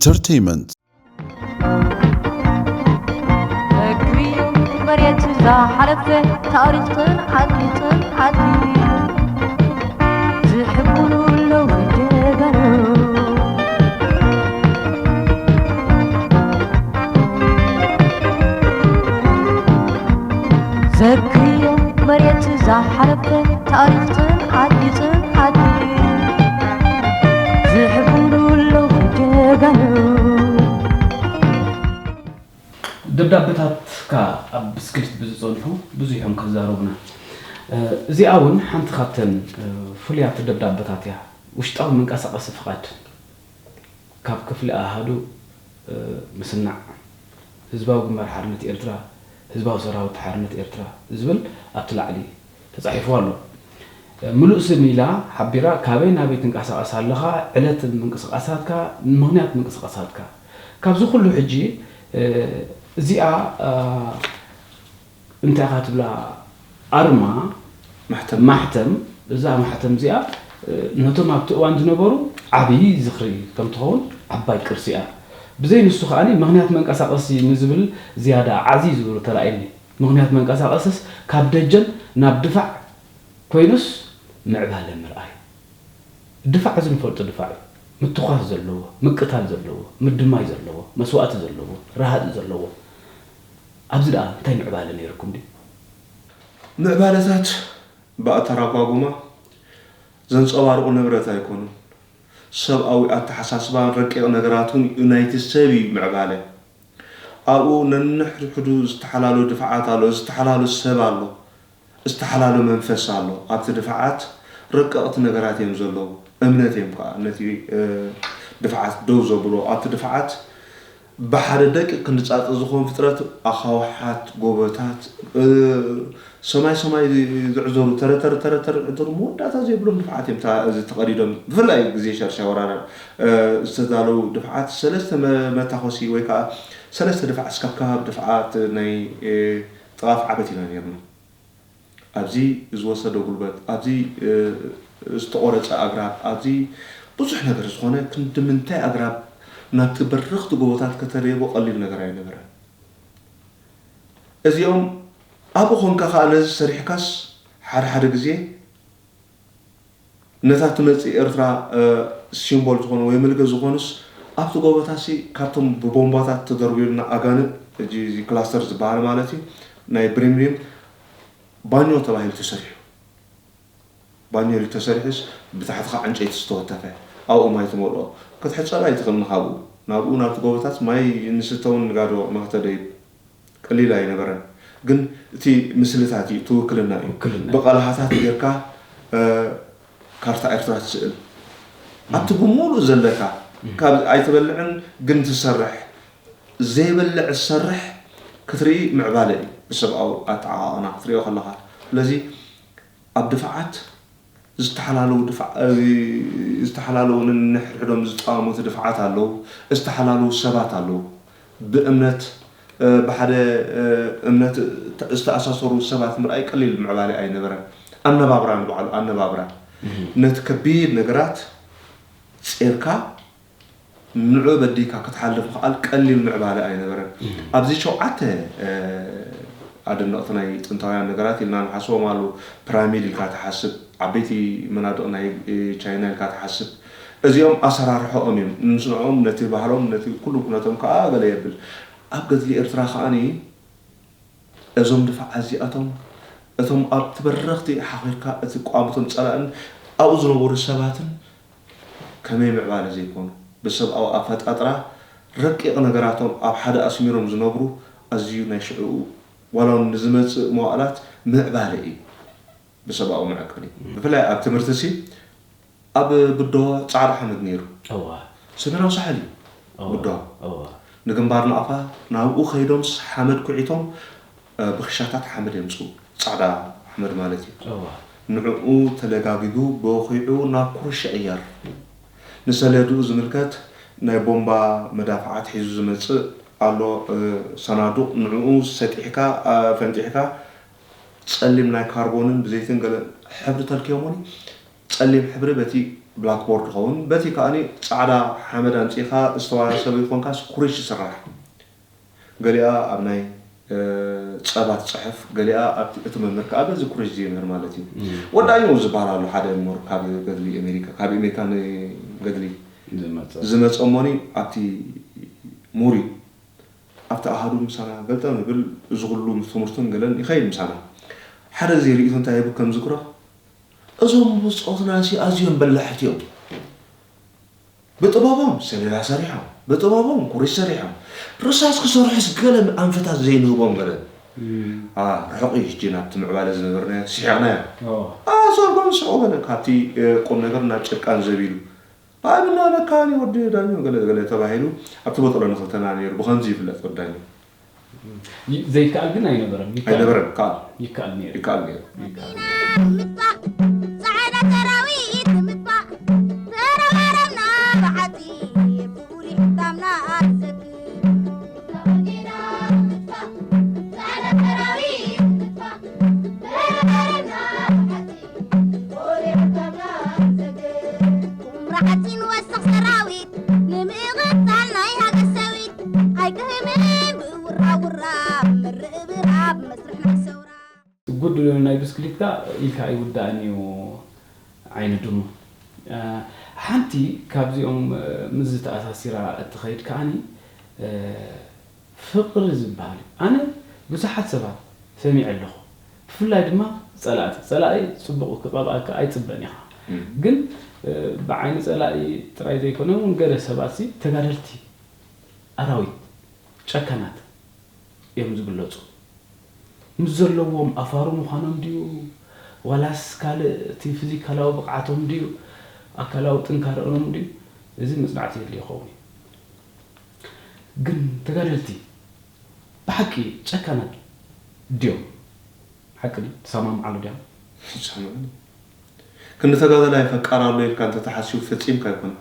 ኢንተርቴይመንት። መሬት ዝሓለፈ ታሪኽን ዓቂጥን ዓዲ ዝሕብሩ ኣለዉ ጀጋኑ። ዘክርዮ መሬት ዝሓለፈ ታሪኽን ዓቂጥን ዓዲ ዝሕብሩ ኣለዉ ጀጋኑ። ደብዳበታትካ ኣብ ብስክሪት ብዝጸንሑ ብዙሕ እዮም ክዛረቡና። እዚኣ እውን ሓንቲ ካብተን ፍሉያት ደብዳበታት እያ። ውሽጣዊ መንቀሳቐሲ ፍቓድ ካብ ክፍሊ ኣሃዱ ምስናዕ ህዝባዊ ግንባር ሓርነት ኤርትራ፣ ህዝባዊ ሰራዊት ሓርነት ኤርትራ ዝብል ኣብቲ ላዕሊ ተጻሒፉ ኣሎ። ምሉእ ስም ኢላ ሓቢራ፣ ካበይ ናበይ ትንቀሳቐስ ኣለኻ፣ ዕለት ምንቅስቓሳትካ፣ ምኽንያት ምንቅስቓሳትካ። ካብዚ ኩሉ ሕጂ እዚኣ እንታይ ኢኻ ትብላ ኣርማ ማሕተም። ማሕተም፣ እዛ ማሕተም እዚኣ ነቶም ኣብቲ እዋን ዝነበሩ ዓብዪ ዝኽሪ ከም ትኸውን ዓባይ ቅርሲ እያ። ብዘይ ንሱ ከኣ ምኽንያት መንቀሳቐሲ ንዝብል ዝያዳ ዓዚዙ ተራእየኒ። ምኽንያት መንቀሳቐስስ ካብ ደጀን ናብ ድፋዕ ኮይኑስ ምዕባለ ምርኣይ። ድፋዕ እዚ ንፈልጦ ድፋዕ እዩ። ምትኳስ ዘለዎ፣ ምቅታል ዘለዎ፣ ምድማይ ዘለዎ፣ መስዋእቲ ዘለዎ፣ ረሃፂ ዘለዎ። ኣብዚ ደኣ እንታይ ምዕባለ ነይርኩም ድዩ? ምዕባለታት ብኣተራጓጉማ ዘንጸባርቑ ንብረት ኣይኮኑን። ሰብኣዊ ኣተሓሳስባን ረቂቕ ነገራቱን እዩ ናይቲ ሰብ እዩ ምዕባለ። ኣብኡ ነንሕድሕዱ ዝተሓላለዉ ድፍዓት ኣሎ፣ ዝተሓላሉ ሰብ ኣሎ፣ ዝተሓላሉ መንፈስ ኣሎ። ኣብቲ ድፍዓት ረቀቕቲ ነገራት እዮም ዘለዉ። እምነት እዮም ከዓ ነቲ ድፍዓት ደው ዘብሎ። ኣብቲ ድፍዓት ብሓደ ደቂቕ ክንዲ ጻጸ ዝኾን ፍጥረት ኣኻውሓት፣ ጎቦታት፣ ሰማይ ሰማይ ዝዕዘሩ ተረተር ተረተር ዝዕዘሩ መወዳእታ ዘይብሎም ድፍዓት እዮም እዚ ተቐዲዶም። ብፍላይ ግዜ ሻድሻይ ወራር ዝተዳለዉ ድፍዓት ሰለስተ መታኾሲ ወይ ከዓ ሰለስተ ድፍዓት ስካብ ከባቢ ድፍዓት ናይ ጥቓፍ ዓበት ኢና ነርና። ኣብዚ ዝወሰዶ ጉልበት፣ ኣብዚ ዝተቖረፀ ኣግራብ፣ ኣብዚ ብዙሕ ነገር ዝኾነ ክንዲ ምንታይ ኣግራብ ናብቲ በረኽቲ ጎቦታት ከተደይቦ ቀሊል ነገር ኣይነበረን። እዚኦም ኣብኡ ኾንካ ከዓ ነዚ ሰሪሕካስ ሓደ ሓደ ግዜ ነታ ትመፅእ ኤርትራ ሲምቦል ዝኾኑ ወይ ምልክት ዝኾኑስ ኣብቲ ጎቦታሲ ካብቶም ብቦምባታት ተደርብዩልና ኣጋንብ እዚ ክላስተር ዝበሃል ማለት እዩ ናይ ብሪምሪም ባኞ ተባሂሉ ተሰሪሑ። ባኞ ኢሉ ተሰሪሑስ ብታሕትኻ ዕንጨይቲ ዝተወተፈ ኣብኡ ማይ ትመልኦ ክትሕፀብ ኣይትኽእልን። ካብኡ ናብኡ ናብቲ ጎቦታት ማይ ንስተ እውን ንጋዶ መኽተደ እዩ። ቀሊል ኣይነበረን። ግን እቲ ምስልታት እዩ፣ እቲ ውክልና እዩ። ብቐልሃታት ጌርካ ካርታ ኤርትራ ትስእል። ኣብቲ ብምሉእ ዘለካ ካብ ኣይትበልዕን ግን ትሰርሕ ዘይበልዕ ዝሰርሕ ክትርኢ ምዕባለ እዩ ብሰብኣዊ ኣጠዓቓቕና ክትሪኦ ከለኻ። ስለዚ ኣብ ድፋዓት ዝተሓላለዉ ድፋ- ዝተሓላለዉ ነንሕድሕዶም ዝጠዋመቱ ድፋዓት ኣለዉ፣ ዝተሓላለዉ ሰባት ኣለዉ። ብእምነት ብሓደ እምነት ዝተኣሳሰሩ ሰባት ምርኣይ ቀሊል ምዕባለ ኣይነበረን። ኣነባብራ ንባዕሉ ኣነባብራ ነቲ ከቢድ ነገራት ጼርካ ንዑ በዲካ ክትሓልፍ ምኽኣል ቀሊል ምዕባለ ኣይነበረን። ኣብዚ ሸውዓተ ኣደነቕቲ ናይ ጥንታውያን ነገራት ኢልና ንሓስቦም ኣሉ ፒራሚድ ኢልካ ትሓስብ፣ ዓበይቲ መናድቕ ናይ ቻይና ኢልካ ትሓስብ። እዚኦም ኣሰራርሖኦም እዮም። ንስንዖም ነቲ ባህሎም ነቲ ኩሉ ኩነቶም ከዓ ገለ የብል። ኣብ ገድሊ ኤርትራ ከዓኒ እዞም ድፋዓት እዚኣቶም እቶም ኣብቲ በረኽቲ ሓኺርካ እቲ ቋምቶም ጸላእን ኣብኡ ዝነበሩ ሰባትን ከመይ ምዕባለ ዘይኮኑ ብሰብኣዊ ኣፈጣጥራ ረቂቕ ነገራቶም ኣብ ሓደ ኣስሚሮም ዝነብሩ ኣዝዩ ናይ ሽዕኡ ዋላ እውን ንዝመጽእ መዋእላት ምዕባለ እዩ ብሰብኣዊ መዐቀኒ ብፍላይ ኣብ ትምህርቲ ሲ ኣብ ብድሆ ጻዕዳ ሓመድ ነይሩ። እዋ። ሰሜናዊ ሳሕል እዩ እዋ። ብድሆ። እዋ። ንግንባር ናቕፋ ናብኡ ከይዶምስ ሓመድ ኩዒቶም እ፣ ብኽሻታት ሓመድ የምጽኡ። ጻዕዳ ሓመድ ማለት እዩ። እዋ። ንዕኡ ተለጋጊቡ በኺዑ ናብ ኩርሽ ይቕየር። ንሰለድኡ ዝምልከት ናይ ቦምባ መዳፍዓት ሒዙ ዝመጽእ ኣሎ እ፣ ሰናዱቕ ንዕኡ ሰጢሕካ እ፣ ፈንጢሕካ ጸሊም ናይ ካርቦንን ብዘይትን ገለ ሕብሪ ተልክዮሞኒ ጸሊም ሕብሪ በቲ ብላክቦርድ ይኸውን። በቲ ከኣኒ ጻዕዳ ሓመድ ኣምጺእካ ዝተዋሳሰበ ይኾንካስ ኩሪሽ ይስራሕ። ገሊኣ ኣብ ናይ፣ እ፣ ጸባ ትጽሕፍ፣ ገሊኣ ኣብቲ፣ እቲ መምህር ከኣ በዚ ኩሪሽ ዝምህር ማለት እዩ። እም። ወዳኝ ነው ዝበሃል ኣሎ ሓደ ምሁር ካብ ገድሊ ኣሜሪካ፣ ካብ ኣሜሪካ ንገድሊ ዝመጸ። ዝመጸ እሞኒ ኣብቲ ምሁር እዩ። ኣብቲ ኣሃዱ ምሳና ገልጠም ይብል፣ እዚ ኩሉ ምስ ትምህርቱን ገለን ይኸይድ ምሳና። ሓደ ግዜ ርእይቶ እንታይ ይህቡ ከም ዝክሮ፣ እዞም ብጾትናሲ ኣዝዮም በላሕቲ እዮም። ብጥበቦም ሰሌዳ ሰሪሖም፣ ብጥበቦም ኩሪስ ሰሪሖም፣ ርሳስ ክሰርሑስ ገለ ኣንፈታት ዘይንህቦም ገለ። እም። አ፣ ርሑቕ እዩ ሕጂ ናብቲ ምዕባለ ዝነበርናዮ ስሒቕናዮ። ኦ። አ፣ ሰርጎም ስሕቑ ገለ ካብቲ፣ እ፣ ቁም ነገር ናብ ጭርቃን ዘቢሉ። ኣይ፣ ምናለካ፣ እኔ ወዲ ዳኘው ገለ ገለ ተባሂሉ ኣብቲ ቦጥሎ ንኽልተና ነይሩ። ብኸምዚ ይፍለጥ ወዲ ዳኘው። ይ-፣ ዘይከኣል ግን ኣይነበረን። ይከኣል። ኣይነበረን፣ ከኣል። ይከኣል ነይሩ። ይከኣል ነይሩ። ይከኣል። ምጥባቕ፣ ጻዕዳ ሰራዊት ምጥባቕ፣ ተረባረብና ብሓጺን፣ ብቡሪ ሕታምና ኣትዘክር። ጻዕዳ ሰራዊት ምጥባቕ፣ ተረባረብና ብሓጺን፣ ቁምራ ሓፂን ወስኽ ሰራዊት ንምቕፃል ናይ ሃገር ሰዊት ኣይክህምን ብውራውራ ምርብራብ መስርሕ ናይ ሰውራ። ጉድ ናይ ብስክሊትካ ኢልካ ኣይውዳእን እዩ ዓይኒ ድሙ። እ፣ ሓንቲ ካብዚኦም፣ እ፣ ምስዚ ተኣሳሲራ እትኸይድ ከዓኒ፣ እ፣ ፍቕሪ ዝበሃል እዩ። ኣነ ብዙሓት ሰባት ሰሚዐ ኣለኹ። ብፍላይ ድማ ጸላእቲ። ጸላኢ ጽቡቕ ክቐብኣካ ኣይጽበን ኢኻ። እም። ግን፣ እ፣ ብዓይኒ ጸላኢ ጥራይ ዘይኮነ እውን ገለ ሰባትሲ ተጋደልቲ ኣራዊት፣ ጨካናት እዮም ዝግለጹ። ምስ ዘለዎም ኣፋሩ ምዃኖም ድዩ ዋላስ ካልእ እቲ ፊዚካላዊ ብቕዓቶም ድዩ ኣካላዊ ጥንካረኦም ድዩ፣ እዚ መጽናዕቲ የድልዮ ይኸውን እዩ። ግን ተጋደልቲ ብሓቂ ጨካናት ድዮም? ሓቂ ድዩ? ትሰማምዓሉ ድያ? ይሰማማዕ። ክንዲ ተጋዳላይ ፈቃር ኣሎ ኢልካ እንተተሓሲቡ ፈጺምካ ኣይኮነን።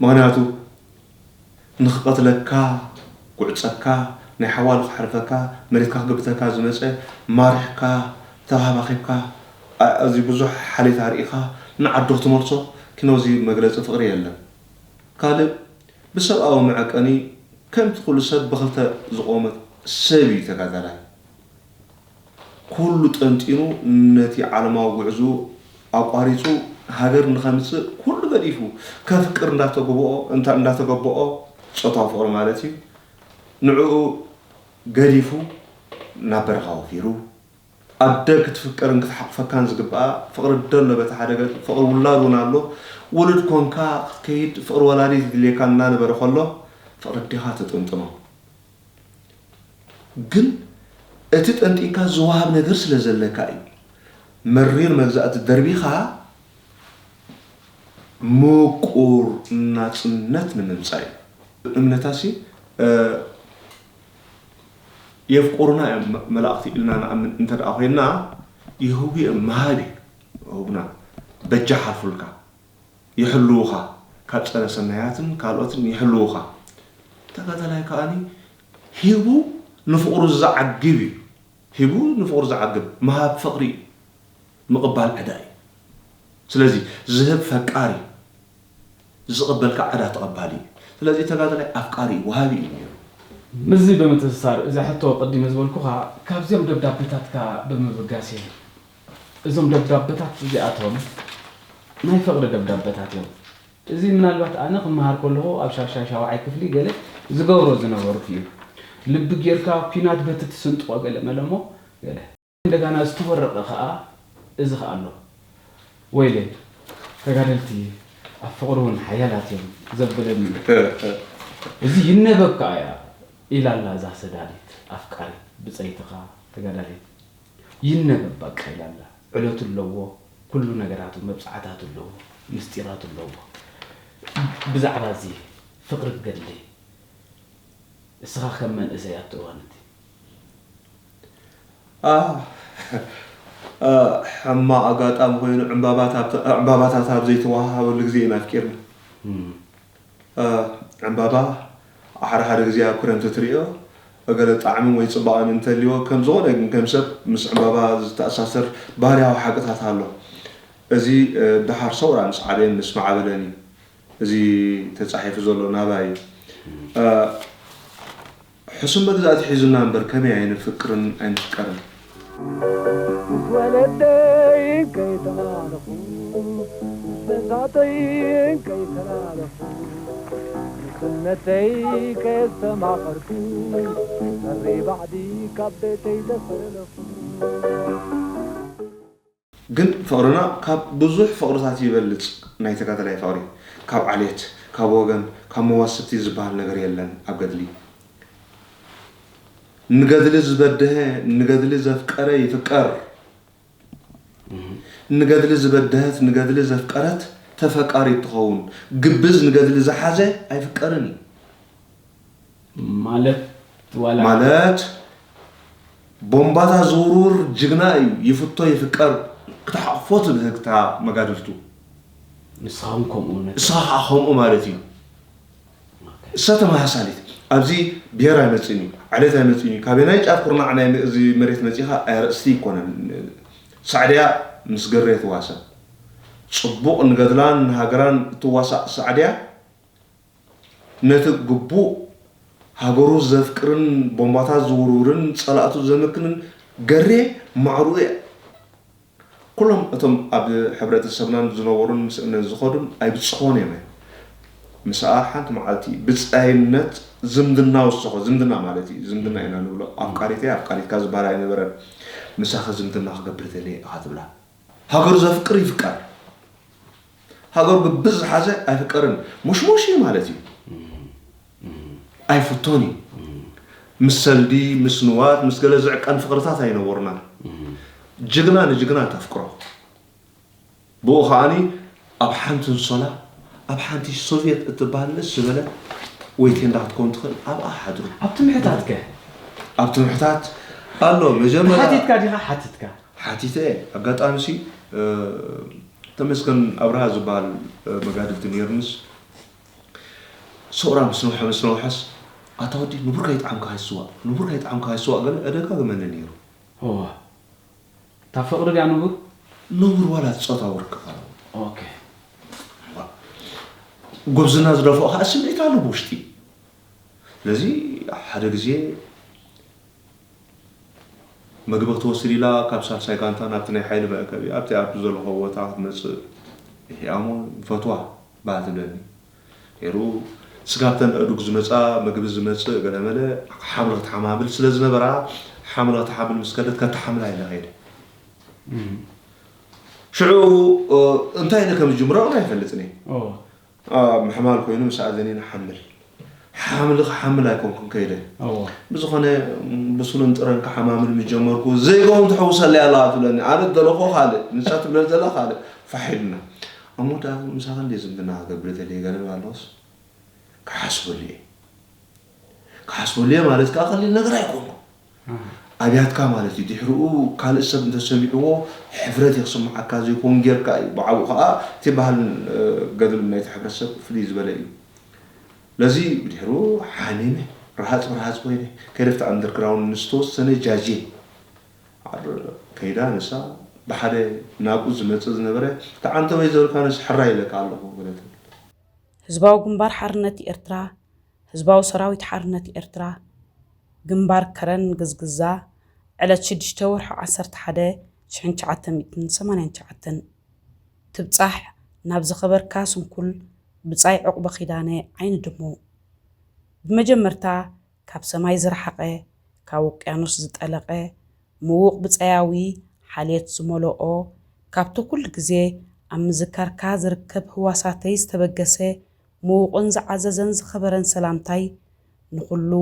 ምኽንያቱ ንኽቐትለካ፣ ክዕጸካ፣ ናይ ሓዋሉ ክሓርፈካ፣ መሬትካ ክግብተካ ዝመጸ ማሪሕካ፣ ተባህባኺብካ፣ ኣ-፣ ኣዝዩ ብዙሕ ሓሌት ኣርኢኻ ንዓዱ ክትመልሶ ኪኖ እዚ መግለጺ ፍቕሪ የለን። ካልእ ብሰብኣዊ መዐቀኒ ከምቲ ኩሉ ሰብ ብኽልተ ዝቖመት ሰብ እዩ ተጋዳላይ። ኩሉ ጠንጢኑ ነቲ ዓለማዊ ጉዕዞኡ ኣቋሪጹ ሃገር ንኸምጽእ ኩሉ ገዲፉ ከፍቅር እንዳተገበኦ፣ እንታ-፣ እንዳተገበኦ ጾታዊ ፍቕሪ ማለት እዩ። ንዕኡ ገዲፉ ናብ በረኻ ወፊሩ። ኣደ ክትፍቀርን ክትሓቕፈካን ዝግብኣ ፍቕሪ ደሎ በቲ ሓደ ገጽ፣ ፍቕሪ ውላድ እውን ኣሎ። ውሉድ ኮንካ ክትከይድ ፍቕሪ ወላዲት ይድልየካ እናነበረ ከሎ ፍቕሪ ኣዴኻ ተጠንጥኖ። ግን እቲ ጠንጢንካ ዝወሃብ ነገር ስለ ዘለካ እዩ። መሪር መግዛእቲ ደርቢኻ ምቁር ናጽነት ንምምጻእ እዩ። እምነታሲ፣ እ፣ የፍቁሩና እዮም መ-፣ መላእኽቲ ኢልና ንኣምን እንተ ደኣ ኮይንና፣ ይህቡ እዮም፣ መሃቢ ይህቡና፣ በጃ ሓልፉልካ። ይሕልዉኻ፣ ካብ ጸረ ሰናያትን ካልኦትን ይሕልዉኻ። ተጋዳላይ ከኣኒ ሂቡ ንፍቕሩ ዝዓግብ እዩ። ሂቡ ንፍቕሩ ዝዓግብ፣ ምሃብ ፍቕሪ እዩ፣ ምቕባል ዕዳ እዩ። ስለዚ ዝህብ ፈቃሪ እዩ፣ ዝቕበል ከዓ ዕዳ ተቐባሊ እዩ። ስለዚ ተጋዳላይ ኣፍቃሪ እዩ፣ ወሃቢ እዩ ነይሩ። ምስዚ ብምትእስሳር፣ እዛ ሕቶ ቅድም ዝበልኩኻ ካብዚኦም ደብዳቤታትካ ብምብጋስ እየ። እዞም ደብዳበታት እዚኣቶም ናይ ፍቕሪ ደብዳበታት እዮም። እዚ ምናልባት ኣነ ክመሃር ከለኹ ኣብ ሻድሻይ ሻውዓይ ክፍሊ ገለ ዝገብሮ ዝነበርኩ እዩ። ልቢ ጌርካ ኲናት በቲ ትስንጥቆ ገለ መለ እሞ ገለ። እንደገና ዝተወረቐ ኸኣ እዚ ኸኣ ኣሎ። ወይለይ ተጋደልቲ ኣብ ፍቕሪ እውን ሓያላት እዮም ዘብለኒ እዩ። እዚ ይነበብ ከኣ እያ ኢላ ኣላ እዛ ሰዳዲት ኣፍቃሪት ብጸይትኻ ተጋዳሊት። ይነበብ በቃ ኢላ ኣላ። ዕለቱ ኣለዎ፣ ኩሉ ነገራቱ መብጽዓታቱ ኣለዎ፣ ምስጢራቱ ኣለዎ። ብዛዕባ እዚ ፍቕሪ ገድሊ እስኻ ከም መንእሰይ ኣብቲ እዋን እቲ ኣ፣ ኣ፣ ሕማቕ ኣጋጣሚ ኮይኑ ዕምባባታት ኣብ፣ ዕምባባታት ኣብ ዘይተወሃሃበሉ ግዜ ኢና ኣፍቂርና። እም። እ፣ ዕምባባ ሓደ ሓደ ግዜ ኣብ ክረምቲ ትርእዮ፣ ገለ ጣዕሚ ወይ ጽባቐን እንተልዮ፣ ከም ዝኾነ ግን ከም ሰብ ምስ ዕምባባ ዝተኣሳሰር ባህርያዊ ሓቅታት ኣሎ። እዚ ደሓር ሰውራ ምስ ዓበየን ምስ ማዕበለን እዩ። እዚ ተጻሒፉ ዘሎ ናባይ እዩ። ሕሱም መግዛእቲ ሒዙና እምበር ከመይ ኣይንፍቅርን ኣይንፍቀርን። ምስ ወለደይ ከይተላለኹ ምስ መሳተይ ከይተላለኹ ንስነተይ ከየስተማኸርኩ ሰሪ ባዕዲ ካብ ቤተይ ተሰለኹ። ግን ፍቕርና ካብ ብዙሕ ፍቕርታት ይበልጽ። ናይ ተጋዳላይ ፍቕሪ ካብ ዓሌት፣ ካብ ወገን፣ ካብ መዋስብቲ ዝበሃል ነገር የለን ኣብ ገድሊ። ንገድሊ ዝበደሀ፣ ንገድሊ ዘፍቀረ ይፍቀር። ንገድሊ ዝበደሀት፣ ንገድሊ ዘፍቀረት ተፈቃሪት ትኸውን። ግብዝ ንገድሊ ዝሓዘ ኣይፍቀርን እዩ። ማለት ዋላ ማለት ቦምባታት ዝውርውር ጅግና እዩ፣ ይፍቶ ይፍቀር፣ ክትሓቕፎ ትብህግታ መጋድልቱ። ንስኻውን ከምኡ ነ እሳ ከዓ ከምኡ ማለት እዩ። እሳ ተመሳሳሊት ኣብዚ ብሄር ኣይመፅእን እዩ፣ ዓሌት ኣይመፅእን እዩ። ካበናይ ጫፍ ኩርናዕ ናይ እዚ መሬት መፂኻ ኣርእስቲ ይኮነን። ሳዕድያ ምስ ገሬ ትዋሰብ። ፅቡቕ ንገድላን ንሃገራን እትዋሳእ ሳዕድያ ነቲ ግቡእ ሃገሩ ዘፍቅርን ቦምባታት ዝውርውርን ጸላእቱ ዘምክንን ገሬ ማዕርኡ እያ። ኩሎም እቶም ኣብ ሕብረተሰብናን ዝነበሩን ምስእነን ዝኸዱን ኣይብጽሑን እዮም። ምስኣ ሓንቲ መዓልቲ ብጻይነት ዝምድና ወሰኾ፣ ዝምድና ማለት እዩ፣ ዝምድና ኢና ንብሎ። ኣፍቃሪተይ ኣፍቃሪትካ ዝበሃል ኣይነበረን። ምሳኺ ዝምድና ክገብር ደልየ ኢኻ ትብላ። ሃገሩ ዘፍቅር ይፍቀር። ሃገሩ ግብዝ ዝሓዘ ኣይፍቀርን። ሙሽሙሽ እዩ ማለት እዩ። ኣይፍቶን እዩ። ምስ ሰልዲ፣ ምስ ንዋት፣ ምስ ገለ ዝዕቀን ፍቕርታት ኣይነበሩናን። ጅግና ንጅግና ተፍቅሮ። ብኡ ከዓኒ ኣብ ሓንቲ እንሶላ፣ ኣብ ሓንቲ ሶቭየት እትበሃል ንእስ ዝበለ ወይ ቴንዳ ክትከውን ትኽእል፣ ኣብኣ ሓድሩ። ኣብቲ ምሕታት ከ ኣብቲ ምሕታት ኣሎ መጀመርያ ሓቲትካ ዲኻ ሓቲትካ ሓቲተ ኣጋጣሚ ሲ ተመስገን ኣብርሃ ዝበሃል መጋድልቲ ነይሩንስ ሰውራ ምስ ነውሐ ምስ ነውሐስ ኣታ ወዲ ንቡር ከይጠዓምካ ሃይስዋ ንቡር ከይጠዓምካ ሃይስዋ ገለ እደጋግመኒ ነይሩ። እዋ እታ ፍቕሪ ድያ ንቡር ንቡር ዋላ ጾታዊ ርክብ ኣለዎ። ኦኬ ጉብዝና ዝደፍኦ ከዓ ስምዒት ኣሎ ብውሽጢ። ስለዚ ሓደ ግዜ መግቢ ክትወስድ ኢላ ካብ ሳልሳይ ጋንታ ናብቲ ናይ ሓይሊ መእከቢ ኣብቲ ኣብቲ ዘለኹ ቦታ ክትመፅእ እሞ ንፈትዋ በሃል ትብለኒ ነይሩ። ስጋብተን ኣእዱግ ዝመፃ መግቢ ዝመፅእ ገለመለ ሓምሊ ክትሓማምል ስለ ዝነበራ ሓምሊ ክትሓምል ምስ ከደት ከተሓምላ ኢለ ከይደ። ሽዑ እንታይ ኢለ ከም ዝጅምሮ እውን ኣይፈልጥን እየ። ምሕማል ኮይኑ ምስ ኣዘኒ ንሓምል ሓምሊ ክሓምል ኣይኮንኩን ከይደ። ብዝኾነ ብስሉን ጥረን ክሓማምል ምስ ጀመርኩ ዘይገውን ትሕውሰለይ ኣለዋ ትብለኒ። ኣነ ዝደለኹዎ ካልእ ንሳ ትብለኒ ዘላ ካልእ። ፋሕ ኢልና እሞ ደኣ ምሳኺ እንድየ ዝምድና ክገብር ደልየ ገለ ኣለዎስ ክሓስበሉ እየ። ክሓስበሉ እየ ማለት ከዓ ቀሊል ነገር ኣይኮንኩ። ኣብያትካ ማለት እዩ። ድሕሪኡ ካልእ ሰብ እንተሰሚዕዎ ሕፍረት እየ ክስምዓካ ዘይኮን ጌርካ እዩ። ብዓብኡ ከዓ እቲ ባህልን ገድልን ናይቲ ሕብረተሰብ ፍልይ ዝበለ እዩ። ለዚ ብድሕሪኡ ሓሚመ ረሃፅ ብረሃፅ ኮይነ ከይደ ኣብቲ ኣንደርግራውንድ ንዝተወሰነ ጃጅየ ከይዳ ንሳ ብሓደ ናብኡ ዝመፅእ ዝነበረ ተዓንተወይ ዘበልካ ንስ ሕራይ ኢለካ ኣለኹ ገለ ትብል። ህዝባዊ ግንባር ሓርነት ኤርትራ፣ ህዝባዊ ሰራዊት ሓርነት ኤርትራ፣ ግንባር ከረን ግዝግዛ፣ ዕለት ሽዱሽተ ወርሒ ዓሰርተ ሓደ ሽሕን ትሽዓተ ሚእትን ሰማንያን ትሽዓተን። ትብጻሕ ናብ ዝኸበርካ ስንኩል ብጻይ ዑቕበ ኪዳነ ዓይኒ ድሙ። ብመጀመርታ ካብ ሰማይ ዝረሓቐ፣ ካብ ውቅያኖስ ዝጠለቐ፣ ምዉቕ ብጻያዊ ሓልየት ዝመልኦ፣ ካብቲ ኩሉ ግዜ ኣብ ምዝካርካ ዝርከብ ህዋሳተይ ዝተበገሰ ምዉቕን ዝዓዘዘን ዝኸበረን ሰላምታይ፣ ንኹሉ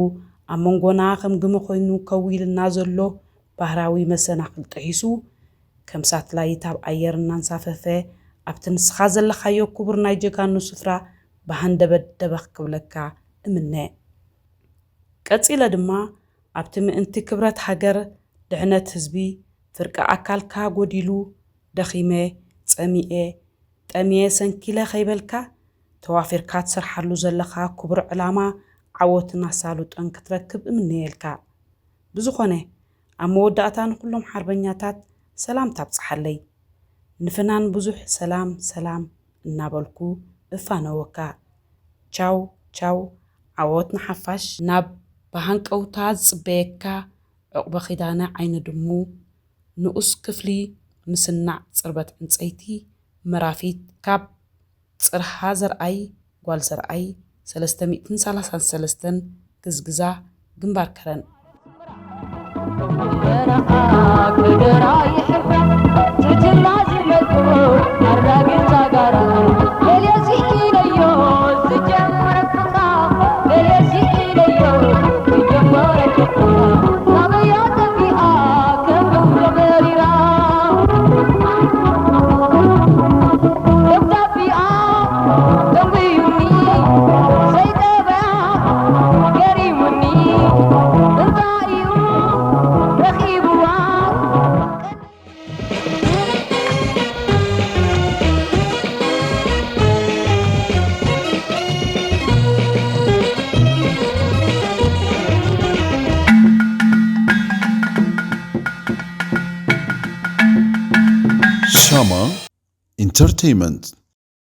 ኣብ መንጎና ከም ግመ ኮይኑ ከው ኢልና ዘሎ ባህራዊ መሰናኽል ጥሒሱ፣ ከም ሳትላይት ኣብ ኣየር እናንሳፈፈ ኣብቲ ንስኻ ዘለኻዮ ክቡር ናይ ጀጋኑ ስፍራ ብሃንደበት ደበኽ ክብለካ እምነ። ቀጺለ ድማ ኣብቲ ምእንቲ ክብረት ሃገር፣ ድሕነት ህዝቢ፣ ፍርቂ ኣካልካ ጎዲሉ፣ ደኺመ፣ ጸሚኤ፣ ጠምየ፣ ሰንኪለ ከይበልካ፣ ተዋፊርካ ትሰርሓሉ ዘለኻ ክቡር ዕላማ ዓወትን ኣሳልጦን ክትረክብ እምነየልካ። ብዝኾነ፣ ኣብ መወዳእታ ንኹሎም ሓርበኛታት ሰላምታ ኣብጽሓለይ። ንፍናን ብዙሕ ሰላም ሰላም እናበልኩ እፋነወካ። ቻው ቻው፣ ዓወት ንሓፋሽ። ናብ ብሃንቀውታ ዝጽበየካ ዑቕበ ኪዳነ ዓይኒ ድሙ፣ ንኡስ ክፍሊ ምስናዕ ጽርበት ዕንጸይቲ፣ መራፊት ካብ ጽርሃ ዘርኣይ ጓል ዘርኣይ ሰለስተ ሚእትን ሰላሳን ሰለስተን ግዝግዛ ግንባር ከረን። Shama Entertainment.